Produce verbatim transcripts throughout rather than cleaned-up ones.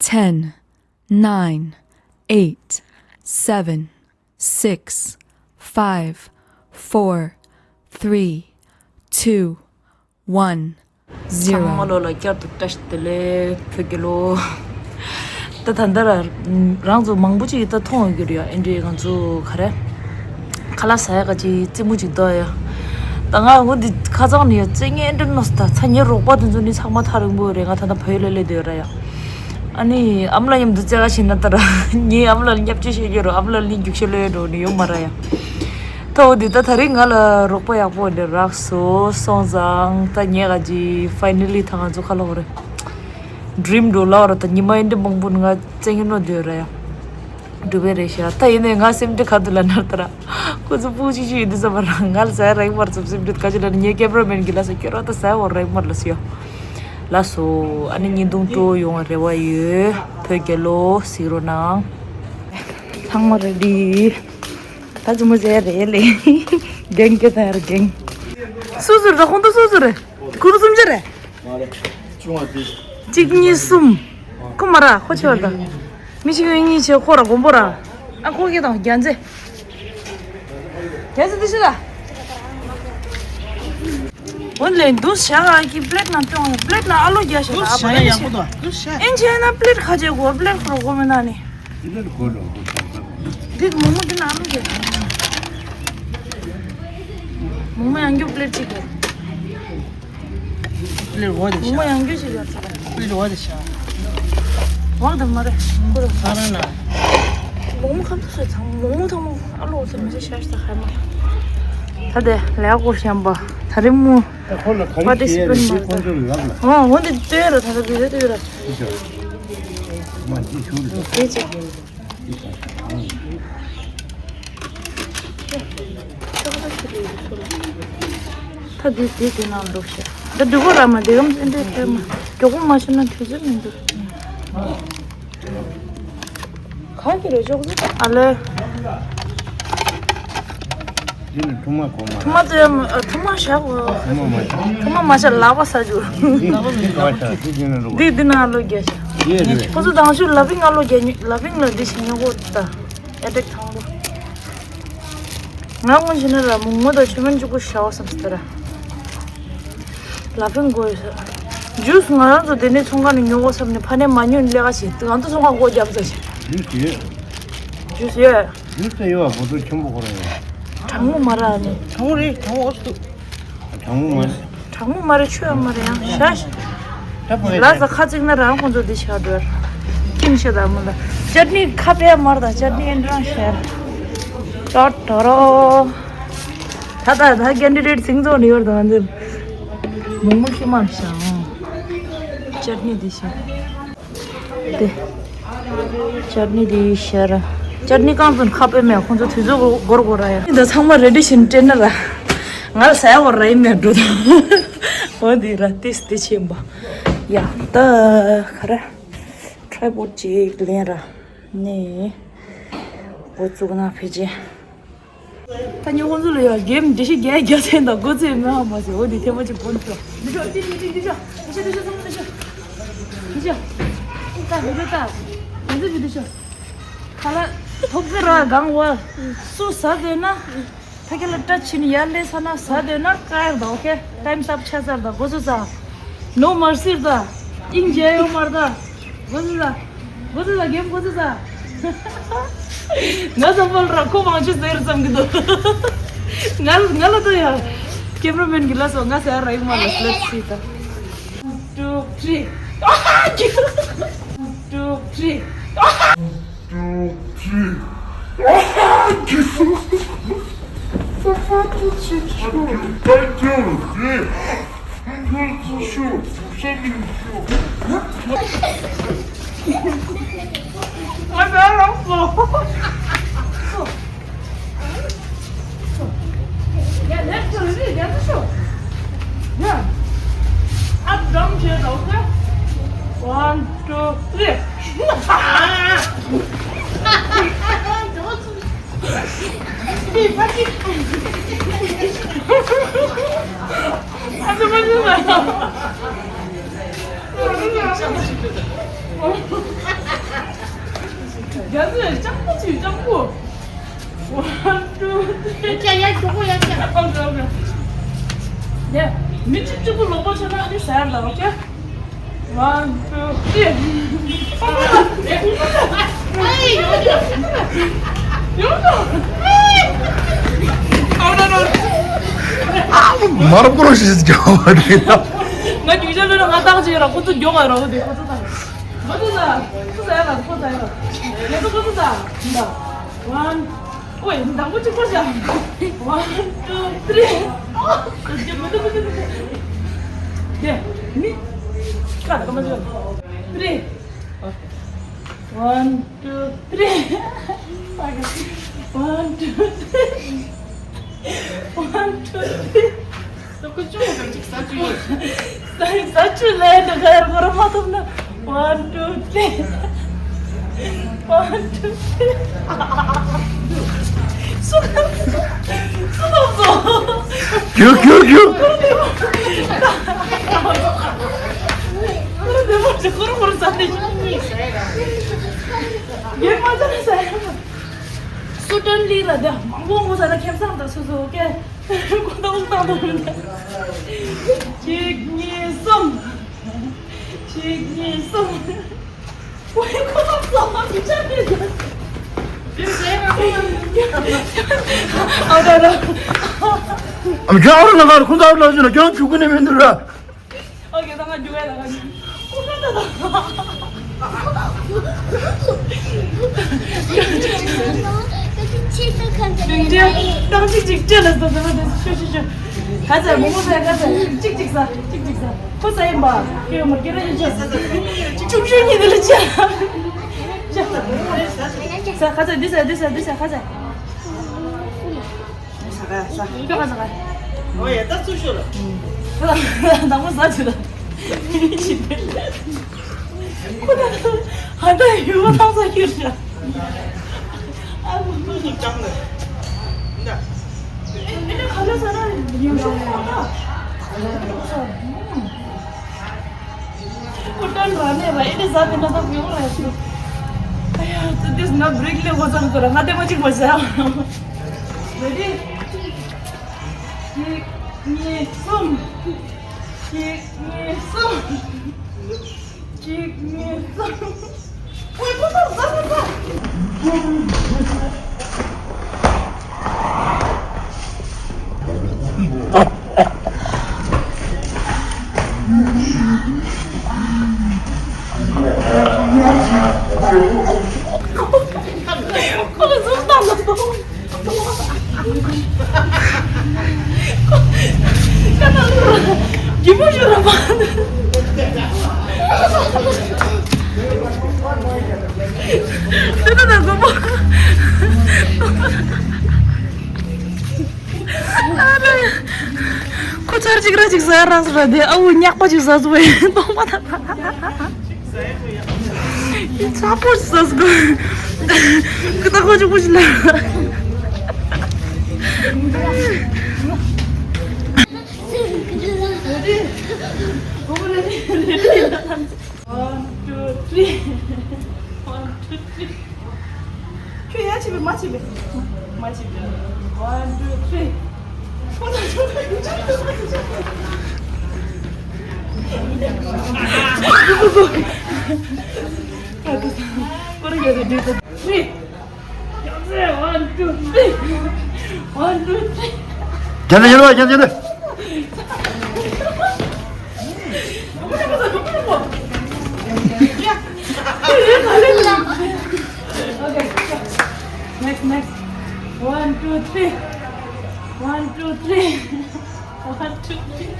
Ten, nine, eight, seven, six, five, four, three, two, one, zero. ཚང་མ་ལོ་ལ་བསྐྱར་དུ་བཀྲ་ཤིས་བདེ་ལེགས། བོད་རྒྱལ་ལོ། ད་ད་ལྟ་ར་རང་ཚོ་མང་པོ་ཅིག་ད་མཐོང་ཡོད་ཀྱི་རེད་ཡ། ཨེ་འདྲའི་ང་ཚོ་ག་རེ། ཁ་ལག་ཟ་ཡ་ག་ཅིག་རྩེད་མོ་ཅིག་ལྟོས་ཡ། ད་ང་འོ་འདི་ཁ་སང་ནས་ཡ་རྩེད་ངན་འདྲ་ནོ་ད་ཚ། ངའི་རོགས་པ་དེ་ཚོ་ནི་ཚང་མ་ཐག་རིང་པོ་རེད། ང་ད་ལྟ་བོད་ལ་སླེབས་བསྡད་ཡོད་ར་ཡ། ཨ་ནི་ཨ་མ་ལགས་མཉམ་དུ་རྩེད་ག་ཕྱིན་ན་ད་ར་ངའི་ཨ་མ་ལགས་ལ་བརྙས་བཅོས་བྱེད་ཀྱི་རོ། ཨ་མ་ལགས་ལ་རྒྱུགས་ཤ་ལོས་འགྲོ་ནི་ཡོད་མ་ར་ཡ། ད་འོ་འདི་ད་ད་རིང་ང་ལ་རོགས་པ་ཡག་པོ་འདི་རག་སོང་། སོང་ཙང་ད་ངས་ག་ཅིག་ཕའི་ནལ་ལི་ད་ང་ཚོ་ཁ་ལོ་རེད། ཌི་རིམ་འགྲོ་ལ་བ་ར། ད་ཉི་མ་ཨེ་འདྲ་མང་པོ་ནས་ང་རྩེད་ངན་ནོ་བསྡད་ཡོད་ར་ཡ། འགྲུབ་པའི་རེད་ཤག་ད་ཡིན་ནའི་ང་སེམས་ཁྲལ་ག་འདུག་ལབ་ན་ད་ར། ཁོ་ཚོ་སྤུ་གཅིག་ཅིག་ཡོད་དུས་ཙམ་པ་རང་ང་ལ་ཟ་ཡ་རག་གི་མ་རེད་བསམ། སེམས་ཁྲལ་ག་ཅི་ལབ་ན་ངའི་ཀེ་མེ་ར་མེན་གྱིས་ལབ་སོང་། ཁྱོད་རང་ད་ཟ་ཡ་བོ་རག་གི་མ་རེད་ལབ་སོང་ཡ། ལགས་སོ། ཨ་ནི་བརྙན་ཐུང་སྤྲོ་ཡོང་བའི་རེ་བ་ཡོད། བོད་རྒྱལ་ལོ། གཟིགས་རོགས་གནང་། ཚང་མ་རེ་ཌི། ད་ཙུ་མོ་ཟེར་རེད་ལེ། རྒན་སྐྱོ་ད་ཡར་རྒན། སུ་ཟུར་ད་ཁོང་ཚོ་སུ་ཟུར་རེད། ཁུ་རུ་གསུམ་ཆ་རེད། མ་རེད། ཆུང་བ་དེ། གཅིག་གཉིས་གསུམ། ཁོ་མ་ར་ཁོ་ཆེ་བར་དང་། མི་གཅིག་གཉིས་ཆེ་ཁོ་ར་དགོན་པོ་ར། ཨ་ཁོ་སྐད་དང་རྒྱ་མཚན། རྒྱ་མཚན་འདི་ཤི་ལ། འོན་ལེ་འདུག་བྱ་ཨ་ཀི་པླེ་ཊི་ནང་སྟོན། པླེ་ཊི་ནང་ཨ་ལོ་རྒྱ་ཤ་ཨ་བ་ཡ་ཡག་པོ་དང་འདུག་བྱ། ཨིན་ཆེ་ན་པླེ་ཊི་ཁ་ཆེ་གོ་པླེ་ཊི་ཁོ་ར་གོ་མེད་ན་ནི། འདི་གོ་ལོ་གོ་ཆགས་ས། འདི་མོག་མོག་འདི་ནང་ཨ་ལོ་རྒྱ། མོག་མོག་ཡང་རྒྱུ་པླེ་ཊི་གཅིག་གོ། པི་ལེར་འོ་དེ་ཤ། མོག་མོག་ཡང་རྒྱུ་ཞིག་ཡོད་ཚ། པི་ལེར་འོ་དེ་ཤ། འོག་དང་མ་རེད། ཁོ་ར་ས་ར་ན། མོག་མོག་ཁམ་ཐུག་སོད་ཚང་། མོག་མོག་ཐང་མོག་ཨ་ལོ་ཚེ་མི་ཤ་ཤ་ཤ་ཁ་མ། ད་དེ་ལས་སྐོར་བཤམས་པ་ད་རེ་མོ། ད་ཁོ་ལ་ག་རེ་བྱེད་ཡ་རེད་ཁོ་ཚོ་ལབ་ལ། འོ་འོ་འདི་ལྟོས་ར། ད་ད་བི་ཌི་ཡོ་ལྟོས་ར། ཅི་ཅོ། མ་ཅི་ཞུ་རེད། དེ་ཅི། ད་དེ་དེ་དེ་ནང་འདུག་ཤག་ད་འདུག་གོ་ར་མ་དེ་གམ་ཙན་དེ་དེ་མ་མགྱོགས་པོ་མ་བྱུང་ན་དུས་ཚོད་མི་འདུག་ག་གི་རེ་ཅོག་ཙེ་ཨ་ལེ། འདི་ནི་ཐུར་མ་གོ་མ། ཐུར་མ་ཙེ་ཐུར་མ་བཞག་གོ། ཐུར་མ་མ་བྱ། ཐུར་མ་མ་བྱ་ལག་པ་ཟ་རྒྱུ། འདི་འདི་ག་བ་བྱ་འདི་འདི་ནི་རུ། འདི་འདི་ནང་ལོ་རྒྱ་ཤག་ཡེ་རེད། ཁོ་ཚོ་དང་ཤུ་ལ་པིང་ཨ་ལོ་རྒྱ་ལ་པིང་ལ་འདི་ཞིག་ཉོ་གོ་ད། ཨེ་ཏེག་ཐང་པོ། ང་སྔོན་ཕྱི་ནས་ར་མོག་མོག་དང་ཆུ་སྨན་གཅིག་པོ་ཤ་བ་བསམ་སྟེ་ར། ལ་ཕན་དགོས་ཡོད་ས། ཇུས་ང་རང་ཚོ་དེ་ནས་ཚོང་ཁང་ནས་ཉོ་དགོས་བསམ་ནས་ཕ་ནས་མ་ཉོས་ནས་ལས་ཀ་བྱེད། ང་ཚོ་ཚོང་ཁང་སྒོ་རྒྱབ་ཚར་ཞིང་། ཇུས་ཡོད། ཇུས་ཡོད། ཇུས་ཡོད་བ་གོ་ཚོད་ཆེན་པོ་ཁོ་རང་ཡོད། གྲང་མོ་མ་ར་ནི། གྲང་མོ་རེད། གྲང་མོ་ཨོ་སུ། གྲང་མོ་མ་རེད། གྲང་མོ་མ་རེད། ཆུ་ཡང་མ་རེད། ཡང་ཤ་ཤ། ལ་ས་ཁ་ཚིག་ན་རང་ཁོང་ཚོ་འདི་ཤ་འགྲོ། ཁྱིམ་ཤ་དང་མོ་ལ་ཅར་ནི་ཁ་པེ་མར་དང་ཅར་ནི་ཨེ་འདྲ་ཤ། ཏོ་ཏོ་རོ། ད་ད་ད་ཀེན་ཌི་ཌེ་ཊི་སིང་ཚོགས་ནི་ཡོར་དང་འཛིན། མོག་མོག་ཁྱི་མར་ཤ། ཅར་ནི་འདི་ཤ། དེ། ཅར་ནི་དེ་ཤར། ཅར་ནི་གང་ཙམ་ཁ་པེ་མེད་ཁོང་ཚོ་དུས་ཚོད་འགོར་འགོར་ར་ཡ། འདི་ཚང་མ་རེ་ཌི་བྱིན་སྤྲད་ན་ར། ང་ལ་ཟ་ཡ་བོ་ར་ཡིན་མེད་འགྲོ་དང་། འོ་འདི་ར་ཏིས་དེ་ཆེན་པ། ཡ་ད་ག་ར། ཊྲའི་པོཌ་ཅིག་ལེན་ར། ནི། འགོ་བཙུགས་ན་ཕལ་ཆེར། ད་ཉོ་ཁོང་ཚོ་ལ་ཡ་གེམ་འདྲི་ཤི་རྒྱལ་རྒྱལ་ཚན་དང་སྒོ་ཚེ་མི་ཧ་མ་ཟེར། འོ་འདི་ཐེངས་མ་གཅིག་བོན་ཚོ། འདི་ཤོག་འདི་འདི་འདི་འདི་ཤོག་འདི་ཤོག་འདི་ཤོག་ཚང་མ་འདི་ཤོག་འདི་ཤོག་ད་འདི་ཤོག་ད་འདི་ཚོ་འདི་འདི་ཤོག་ཁ་ལ་ཐོབ་ཀི་ར་གང་བ་སུ་ཟ་འདོད་ན། ཕ་གི་ལ་སྐྲ་ཕྱིན་ཡར་ལས་ས་ན་ཟ་འདོད་ན་ཀ་ཡར་ད། ཨོ་ཁེ། ཊའིམ་སི་ཨབ་ཆ་ཚར་ད། གོ་ཚོད་ཚ། ནོ་མར་སིར་ད། ཨིང་ཇེ་ཡོ་མར་ད། གོ་ཚོད་ཚ། གོ་ཚོད་ཚ། གེམ་གོ་ཚོད་ཚ། ང་ཚོ་ཕོལ་ར་ཁོ་མང་ཆུ་ཟེར་ཙམ་གི་འདུག་ང་ང་ལ་ད་ཡ། ཀེམ་ར་མེན་གི་ལ་སོ་ང་ཟེར་ར་ཡིག་མ་ལ་སི་ལེཊ་སི་ད། Two, three. Two, three. One, two, three. ཡ་ཟེར་སྤྱང་པོ་ཅིག་སྤྱང་པོ། One, two, three. ཡ་ཡ་མགྱོགས་པོ་ཡ་ཡ། ཨོ་ཁེ་ཨོ་ཁེ། ཡ། མི་གཅིག་གཅིག་པུ་ལོག་པ་ཆགས་ན་ཨ་ནི་ཟ་ཡར་ལ་ཨོ་ཁེ། One, two, three. ཨ་ཡོ་ཡོ་ཡོ། མ་རབས་ཀོ་རོ་ཞིག་སྐྱོ་བ་རེད། ང་རྒྱུག་ཆ་ལོས་ང་བཏང་ཅིག་ར་ཁོ་ཚོ་མགྱོགས་ག་ར་ཁོ་ཚོ་བཏང་། ཁོ་ཚོ་ལ་ཁོ་ཟ་ཡ་ལ་ཁོ་ཟ་ཡ་ལ་ལས་ཁོ་ཚོ་ཟ་ཡ་ལ། One. ཨོའི་མདང་པོ་གཅིག་པོ་བཞག One, two, three. ཨོ། དེ་མི་འདུག་མི་འདུག་མི་འདུག་དེ་མི་ཀ་ད་ཀ་མ་བཞག Three. One, two, three. One, two, three. One, two, three. ད་ཁོ་ཅུང་ཙམ་ཅིག་ཟ་བཅུག་ཡོད། ཟ་བཅུག་ལས་འདི་གར་གོ་ར་མ་ཐུབ་ན། One, two, three. One, two, three. སུ་སུ་སུ་སུ། རྒྱུག་རྒྱུག་རྒྱུག་ཁོ་ར་བདེ་མོ་ཞིག་ཁོ་ར་ཁོ་ར་ཟ་ནས་ཡིན། ངས་མ་ཟ་ན་ཟ་ཡ་མ། སུ་ཏན་ལི་ལ་དེ་མང་པོ་མོ་ཟ་ན་ཁེམ་སང་དང་སུ་སུ། ཨོ་ཁེ། ཁོ་ད་དབུགས་བཏང་དང་མི་འདུག་གཅིག་གཉིས་གསུམ། གཅིག་གཉིས་གསུམ། ཝེ་ཁོ་ད་གསུམ་མི་ཆགས་མི་འདུག་ཨ་ད་ད། ཨམ་ཁྱོད་ཨ་རུ་ལ་གར་ཁོང་ཚོ་ཨ་རུ་ལ་ཞུ་ན་ཁྱོད་ཁྱུག་ཀུ་ནས་མི་འདུག་ར། ཨོ་ཁེ་ད་ང་རྒྱུག་ཡ་ད་ང་རྒྱུག་ཨོ་ཁེ་ད་ད། རྟགས་གཅིག་གཅིག་ལ་ཟ་ཟ་ན་དེ་ཤུ་ཤུ་ཤུ། ག་ཚ་མོ་མོ་ཟ་ག་ཚ་གཅིག་གཅིག་ཟ་གཅིག་གཅིག་ཟ། ཁོ་ཟ་ཡིན་པ། ཁྱོད་མོར་ཁྱེད་རང་ཡིན་ཆོག་ཆུང་ཆུང་གཉིས་དེ་ལ་ཆ། ཆ། ཟ་ག་ཚ་འདི་ཟ་འདི་ཟ་འདི་ཟ་ག་ཚ། ཟ་ག་ཟ། ཁྱོད་ག་ཟ་ག་ཨོ་ཡ་ད་ཚུར་ཤོག་ལ། ཁོ་ད་མོ་ཟ་ཆུ་ལ། ཁོ་ད་ཧ་ད་ཡུ་བ་ཐང་ས་ཁྱེར་ཤག་ཨ་ཁུ་ཁུ་ནི་ཀྱང་ནི། འདི། འདི་ནི་ག་ལེ་ཟ་ན་ཡུ་ཤོག་ཁོ་ད། ཁོ་ད་ར་ནས་ར་ཨེ་ནི་ཟ་དེ་ན་ད་བེའུ་ར་ཤི། ཨ་ཡ་ད་དེ་ང་བྷི་རེག་ལས་འགོ་བརྩམས་ཐུབ་ར་ང་ལྟད་མོ་གཅིག་པ་ཟ། རེ་ཌི། གཅིག་གཉིས་གསུམ། གཅིག་གཉིས་གསུམ། གཅིག་གཉིས་གསུམ། ཨོ་ཁོ་ཚོ་ཟ་ཟ་ཟ། ཁོ་ལ་ཟུག་བཏང་ལ་སོང་། ཁ་ན་ལོ་ར། གི་མོ་ཞུ་ར་མ། དེ་ན་ན་གོ་མོ། ཨ་ལ། ཁོ་ཚར་གཅིག་ར་གཅིག་ཟ་ར་ཟ་ར་དེ་ཨ་བུ་ཉག་པ་གཅིག་ཟ་ཟ་བས་གཏོང་མ་ཐག་ཚ་པོ་ཟ་ཟ་གོ། ཀི་ད་ཁོ་ཅིག་པོ་ཞིག་ལ། One, two, three. One, two, three. ཁྱོད་ཡ་བྱེད་པས་མ་བྱེད་པས། མ་བྱེད་པས། One, two, three. ཁོ་ན་ཁྱོད་ཁྱོད་ཁྱོད་ཁྱོད་ཁྱོད་ཁྱོད། ཁོ་རང་ཡ་རེད་འདྲེ་ད། Three. One, two, three. One, two, three. རྒྱ་ནག་ཡིན་ལ་རྒྱ་ནག་ཡིན་ལ། Okay, next, next. One, two, three. One, two, three. One, two, three.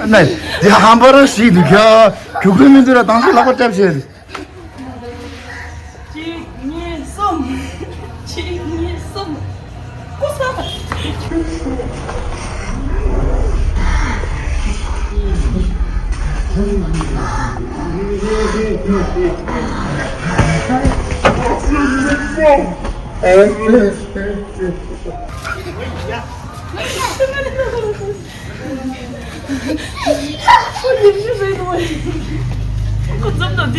ནས་དེ་ཧམ་པ་རང་ཞིག་འདུག་ཁྱོད་ཁྱུག་ཁུ་མི་འདུག་ལ་དང་ཤོས་ལག་པ་བཀྲབ་བྱས། གཅིག་གཉིས་གསུམ། གཅིག་གཉིས་གསུམ། ཀུ་ས།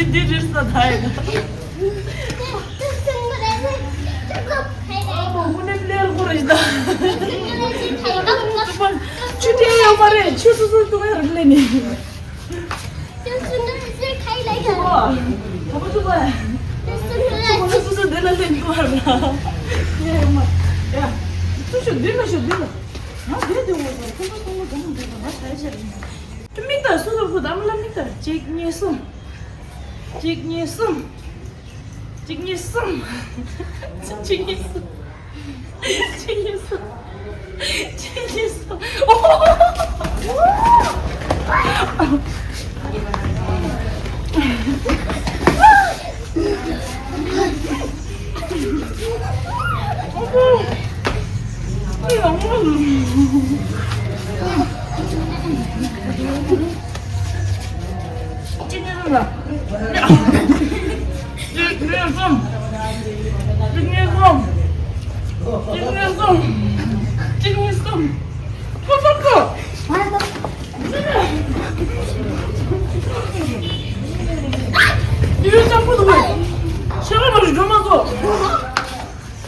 འདི་རིར་ས་ད་ཡིན། ཨ་མ་ཧུ་ནེ་ལེར་ཁོ་ར་ཡིན་ད། ཆུ་ཏྲེ་ཡོད་མ་རེད། ཆུ་སོ་སོ་ཏུ་ཡར་ལེ་ནི། ཨོ། ཐོ་པ་ཐོ་པ། ཆུ་སོ་སོ་འདི་ལ་ལེན་ཏུ་བར་ལ། ཡ་ཡ་མ། ཡ། ཚུ་ཤོ་འདི་ལ་ཤོ་འདི་ལ། ང་འདི་འདི་འོ་ཟེར་ཁོ་ཚོ་ཁོ་ཚོ་འདི་མ་འདི་ལ་ང་ད་ཡ་ཤ་རེད། མིག་ལྟ་སུ་ལ་ཁུ་དམ་ལ་མིག་ལྟ། གཅིག་གཉིས་གསུམ། གཅིག་གཉིས་གསུམ། གཅིག་གཉིས་གསུམ། གཅིག་གཉིས་གསུམ། གཅིག་གཉིས་གསུམ། གཅིག་གཉིས་གསུམ། ཨོ།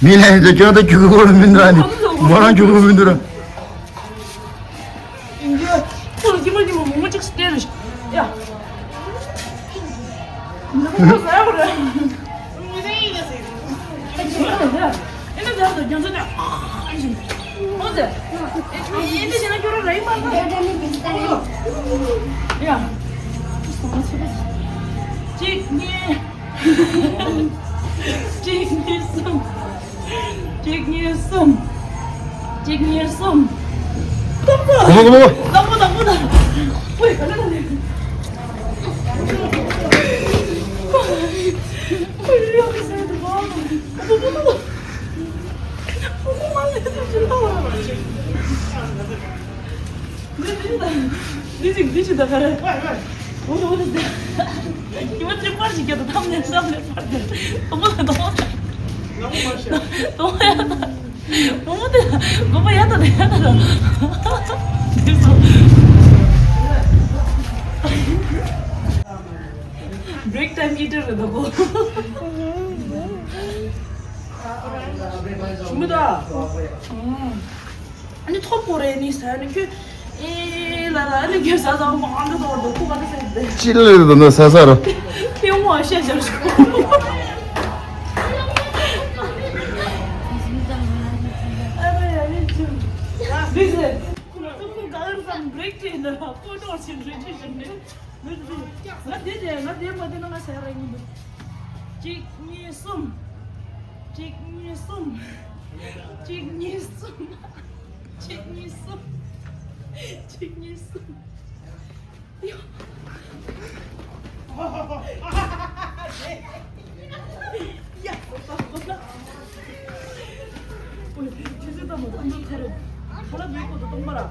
མི་ལ་ཡིན་ཚེ་ཅོག་ཏུ་རྒྱུག་གི་ཁོ་ར་མི་འདུག་ཨ་ནི་མོ་རང་རྒྱུག་གི་མི་འདུག་ར། ཡ། ཁོ་ལ་ཀྱི་མ་ཀྱི་མ་མོ་མོ་ཅིག་སྟེར་རེ། ཡ། གཅིག་གཉིས། གཅིག་གཉིས་གསུམ། གཅིག་གཉིས་གསུམ། གཅིག་གཉིས་གསུམ། དང་པོ། དང་པོ། དང་པོ་དང་པོ་དང་། ཨོའི་ག་ལེ་ག་ལེ། ཨོའི་ཡག་གི་ཟེར་དུ་བ། ཨོ་ཨོ་ཨོ། ཨོ་ཨོ་མ་ལེ་ཟེར་ཅི་ལ་བ། འདི་འདི་ད། འདི་ཅིག་འདི་ཅིག་ད་ག་རེ། འོ་འོ་འདི། ཉི་མ་ཅི་པར་ཞིག་རྒྱབ་ཏུ་ཐམ་ནས་ཐམ་ནས་པར་རྒྱབ། དོ་མོ་ལ་དོ་མོ་ལ། དོ་མོ་ཡ་ད། དོ་མོ་དེ་དགོན་པ་ཡ་ད་ད་ཡ་ད་ད། འདི་སོ། Break time eater རེད་ད་གོ། ཞུ་མི་ད། ཨ་ནི་ཐོབ་གོ་རེ་ནི་ཟ་ནི་ཁྱོད། ཨེ་ལ་ལ་ཨ་ནི་ཁྱོད་ཟ་ཟ་མ་ཨ་འདི་དོར་དོ་ཁུ་ག་ད་ཟེར་ཏེ། ཅི་ལ་ལ་ད་ན་ཟ་ཟ་རོ། ཁྱོད་མོ་ཨ་ཤ་ཞར་ཞུ། ཨ་རེ་ཨ་ནི་ཅི། ལི་ཟེར། ཁུ་ཁུ་ག་ར་ཟ་བྷི་རེག་ཏེ་ན་ཁོ་ཏོར་ཆེན་རེ་ཆེ་ཞིག་ནི། ང་དེ་དེ་ང་དེ་མ་དེ་ན་ང་ཟ་ར་ཡིན་འདུག་གཅིག་གཉིས་གསུམ། གཅིག་གཉིས་གསུམ། གཅིག་གཉིས་གསུམ། གཅིག་གཉིས་གསུམ། གཅིག་གཉིས་གསུམ། ཡ། ཡ། ཁ་ལག་མེད་ཁོ་ཐོག་མ་ར།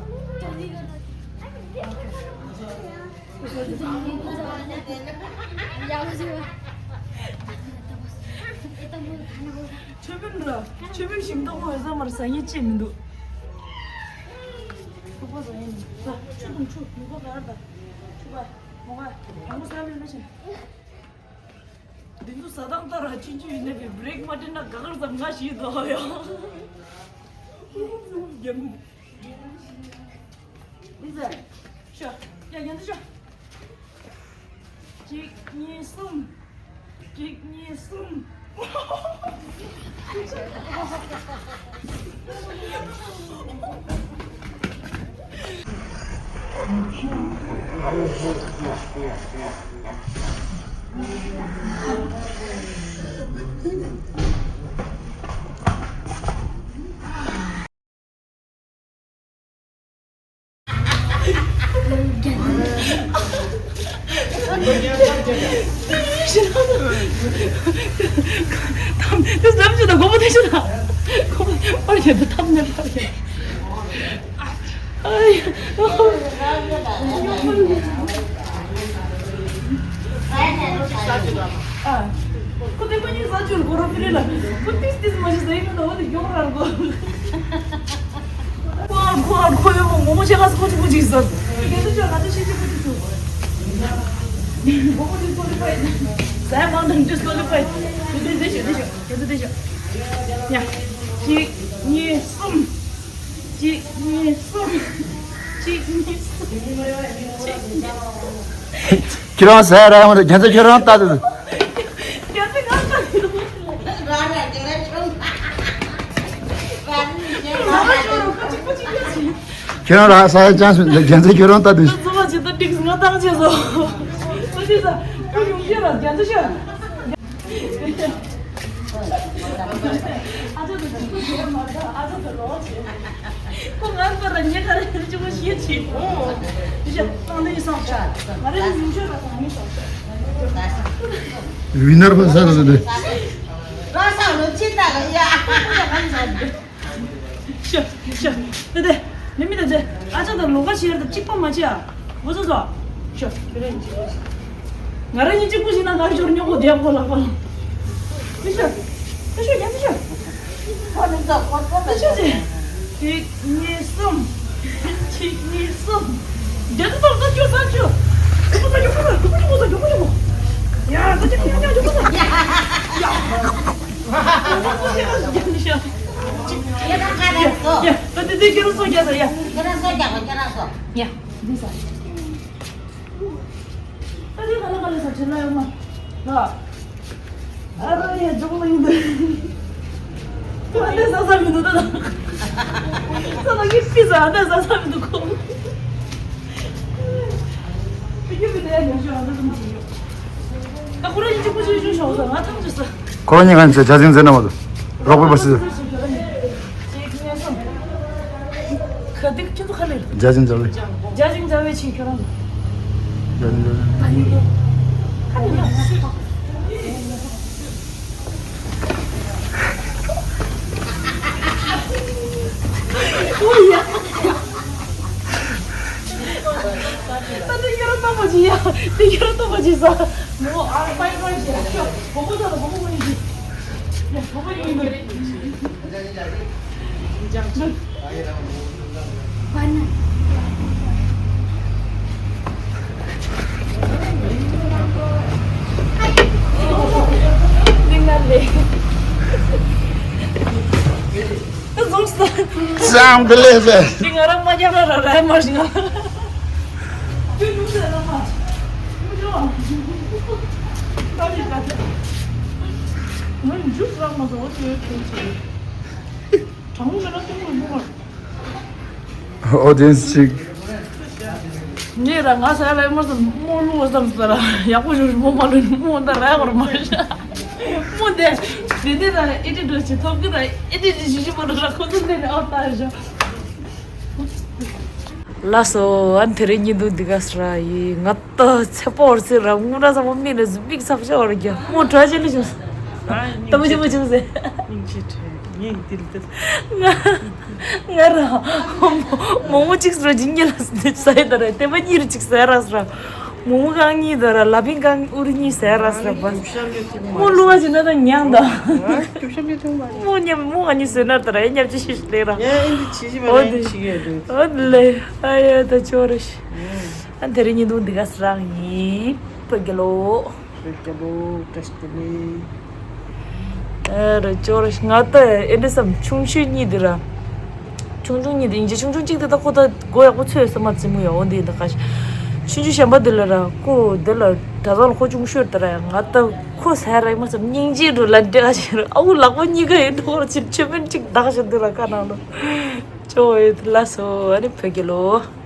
ཆོས་མིན་ར། ཆོས་མིན་ཞིམ་མདོག་མོ་འོད་ཟ་མར་ཟ་ཡི་ཅི་མི་འདུག་ཐུག་པ་ཟ་ཡི་མི་འདུག་ཆུ་དང་ཆུ་མི་གོ་གར་ད། ཆུ་པ་མོ་ག་དང་པོ་ཟ་མི་ལ་ཆེན། འདི་ཚོ་ཟ་སྟངས་ལྟར་ཅི་ཅི་ཡིན་ནའི་བྷི་རེག་མ་སྤྲད་ན་ག་གར་ཟ་ང་ཞིག་འདུག་ཡ། ཡ། འདི་ཟ། ཤོ། ཡ་ཡ་འདི་ཤོ། གཅིག་གཉིས་གསུམ། གཅིག་གཉིས་གསུམ། ཁོ་དེ་ཁོ་གཉིས་ཟ་ཆུར་གོ་རོ་ཕི་རེ་ལ། ཁོ་ཏིས་ཏིས་མ་ཞིག་ཟ་ཡིན་ནོ་འོ་དེ་མགྱོགས་རར་གོ། ཁོ་ཨར་ཁོ་ཨར་ཁོ་ཡོ་མོ་མོ་ཆེ་ག་སི་ཁོ་ཅི་ཁོ་ཅི་ཟ། དེ་ཚོ་ཅོ་ང་ཚོ་ཤི་ཅི་ཁོ་ཅི་ཆུ། ཟས་མང་དང་ཇུས་ལོ་ལི་པོ། དེ་དེ་དེ་ཤོད་དེ་ཤོད་དེ་ཚོ་དེ་ཤོད་དེ་ཚོ་དེ་ཤོད། ཡ། གཅིག་གཉིས་གསུམ། གཅིག་གཉིས་གསུམ། གཅིག་གཉིས་གསུམ། གཅིག་གཉིས་གསུམ། ཁྱེད་རང་ཟས་རག་ཡོང་རེད། རྒྱལ་མཚན་ཁྱེད་རང་ལྟ་དུས། རྒྱལ་མཚན་ང་ལྟ་དུས། ཁྱེད་རང་རག་ས་ཡ་ཅང་སུ་རྒྱལ་མཚན་ཁྱོད་རང་ལྟ་དུས། ཚོ་བ་ཇི་ལྟར་འགྲིག་ང་བཏང་བྱས་སོ། སོ་ཇི་ས་ཁོ་ཡོང་རྒྱུ་ལ་རྒྱལ་མཚན་ཤོད། ཨ་ཅག་ཏུ་ཨ་ཅག་ཏུ་ལོ་ཆེ། ཁོ་ང་པར་ཉེ་ག་རེ་ཅི་མོ་ཤེས་ཆེ། ཤ་སང་ནི་སང་ཤ། ང་རེ་ཡུམ་ཤོད་ལ་སང་ནི་སང་ཤ། ཝི་ནར་ཕོ་ས་ར་ཟེར་ཏེ། ར་ས་ལོ་ཆེ་ད་ལ་ཡ། ཤ་ཤ་ཏེ་ཏེ། མི་མི་ད་ཅེ། ཨ་ཅག་ཏུ་ལོ་ག་ཤེར་ད་གཅིག་པ་མ་ཆེ་ཨ། འོ་ཙོ་ཙོ། ཤོ། ཁྱོད་རང་གཅིག་པུ་ཞིག་ང་རང་གཉིས་གཅིག་པུ་ཞིག་ན་ང་ཞོར་ཉོ་གོ་བསྡད་ཁོ་ལ་ཁོ། ཤོ། ཤོ་ཤོ་ཡ་ཤོ། ཁོ་ནི་ཙོ་ཁོ་ཁོ་ཤོ་ཅེ། གཅིག་གཉིས་གསུམ། གཅིག་གཉིས་གསུམ། རྒྱ་ཏུ་ཏོག་ཏོག་ཅོ་ས་ཅོ། ཅོ་ས་ཅོ་ས་ཅོ་ས་ཅོ་ས་ཅོ། ཡ་ད་ཅི་ཁྱོད་ཉ་ཅོ་ས། ཡ། ཁྱེད་རང་ག་རེ་སོ། ཡ་ད་དེ་དེ་ཁྱེད་རང་སོ་རྒྱ་ས་ཡ། ཁྱེད་རང་སོ་རྒྱ་གོ་ཁྱེད་རང་སོ། ཡ། འདི་ས། ཨ་རེ་ག་ལ་ག་ལ་ས་ཆེ་ན་ཡོང་མ། ལ། ཨ་རེ་ཡ་ཇོག་ལ་ཡིན་འདི། ཨ་འདི་ས་ས་མི་འདུག་ད། ས་ས་གི་ཕི་ས་ཨ་འདི་ས་ས་མི་འདུག་ཁོ། ཕི་ཁྱི་ཕི་དེ་ཡ་ཉོ་ཤོག་ཨ་འདི་ས་མི་འདུག་ཨ་ཁོ་ར་ཡིན་གཅིག་པུ་ཞིག་ཞུ་ཤོག་ས་ང་ཐམས་ཅད་ས། ཁོ་རང་གཉིས་ཀ་ནི་ཇ་ཅིང་ཟེར་ན་མ་གཏོགས། རོགས་པའི་བར་སྲིད། ཁ་ཏིག་ཁྱེད་ཚོ་ཁ་ལེར། ཇ་ཅིང་ཇ་བའི། ཇ་ཅིང་ཇ་བའི་ཆེ་ཁྱོད་རང་། ཇ་ཅིང་ཇ་བའི། ཁ་ལེར། ཨོ་ཡ། ད་འདི་ཁྱོད་རང་སྟོབས་པོ་ཅི་ཡ། འདི་ཁྱོད་རང་སྟོབས་པོ་ཅི་ས། མོ་ཨ་པའི་པའི་ཞེས་ཁྱོད་བོ་བོ་ད་ལ་བོ་བོ་ཡིན་གྱི། ཡ་བོ་བོ་ཡིན་གྱི། ཙང་དེ་ལས་ཟེར། འདི་ང་རང་མ་རྒྱག་ན་ར་ར་མ་ཞིག་ང་། ང་འཇུག་རང་མ་སོང་། དེ་དེ་ཆེ། གྲང་མོ་མེད་ན་གཏོང་མི་འདུག་ཨ། ཨོ་ཌི་ཡེན་སི་ཅིག་ངས་ར་ང་ཟ་ཡ་ལ་ཡོད་མ་བསམ། རྨོ་ལུག་བསམ་ཟེར་ར་ཡག་པོ་ཞུ་རྨོ་མ་ལུག་རྨོ་འདི་ར་ཡག་པོ་ར་མ་ཤ། རྨོ་འདི་འདི་འདི་ར་ཨེ་ཏི་འགྲོ་ཆེ་ཐོབ་གི་ར་ཨེ་ཏི་འདི་ཞུ་ཞུ་མ་ར་ཁོ་ཚོ་འདི་ནས་ཨོ་ལྟ་ཡ་ཤ། ལགས་སོ། ཨ་ནི་དེ་རིང་ཉིན་དུ་འདི་ག་སི་ར་ཡི་ང་ད་ཚེ་སྤོར་ཚེ་ར་དངུལ་ར་ཚ་པོ་མིག་ནས་མིག་ཚབ་ཤོར་རྒྱ་རྨོ་དྲ་ཅན་ལ་བྱུང་། ད་མ་བྱུང་མ་བྱུང་ཟེར། སྙིང་རྗེ་ཁྲལ་ངས་འདི་ལ་ང་ར་མོག་མོག་གཅིག་ཟེར་ཇི་ཉེ་ལ་ཟ་ཡི་ད་ར་དེ་མ་གཉིས་ར་གཅིག་ཟ་ར་ཟེར། མོག་མོག་རྐང་གཉིས་ད་ར་ལ་ཕིང་རྐང་ཨུ་རུ་གཉིས་ཟ་ར་ཟེར་བ། མོ་ལུ་བ་ཇི་ན་ད་ཉང་ད། མོ་ཉམ་མོ་ང་གཉིས་ཟོས་ན་ད་ར་ཡ་ཉབ་ཅི་ཤི་ཤི་ལེ་ར། ཨོ་དེ། ཨོ་ལེ། ཨ་ཡ་ད་ཅོ་ར་ཤི། ཨ་དེ་རིང་ཉིན་དུ་འདི་ག་སི་རང་ཡིན། བོད་རྒྱལ་ལོ། བོད་རྒྱལ་ལོ་བཀྲ་ཤིས་བདེ་ལེགས། ཨ་ར་ཅོ་ར་ཤི་ང་ད་ཨེ་འདྲ་བསམ། ཆུང་ཤོས་གཉིས་འདི་ར། ཆུང་ཆུང་གཉིས་འདི་ཡིན་གྱི་ཆུང་ཆུང་གཅིག་དེ་ད་ཁོ་ད་མགོ་ཡག་པོ་ཚོས་ས་མ་རྩི་མོ་ཡ། འོ་འདི་ད་ག་ཤི། ཆུང་ཆུང་གཞན་པ་འདི་ལ་ར་ཁོ་འདི་ལ་གྲྭ་ཚང་ལ་ཁོ་ཆུང་ཤོས་དེ་ར་ཡ། ང་ད་ཁོ་ཟ་ར་ཡིན་མ་བསམ། སྙིང་རྗེ་འགྲོ་ལ་འདྲེ་ག་ཤི་ར། ཨ་ཁུ་ལག་པ་གཉིས་ཀ་ཡིན་འགྲོ་ར་ཕྱིར་ཆོས་མིན་གཅིག་བདག་ཤི་འདི་ར་ཁ་ནང་ལ། ཅོ་ཡོད་ལ་སོ་ཨ་ནི་བོད་རྒྱལ་ལོ།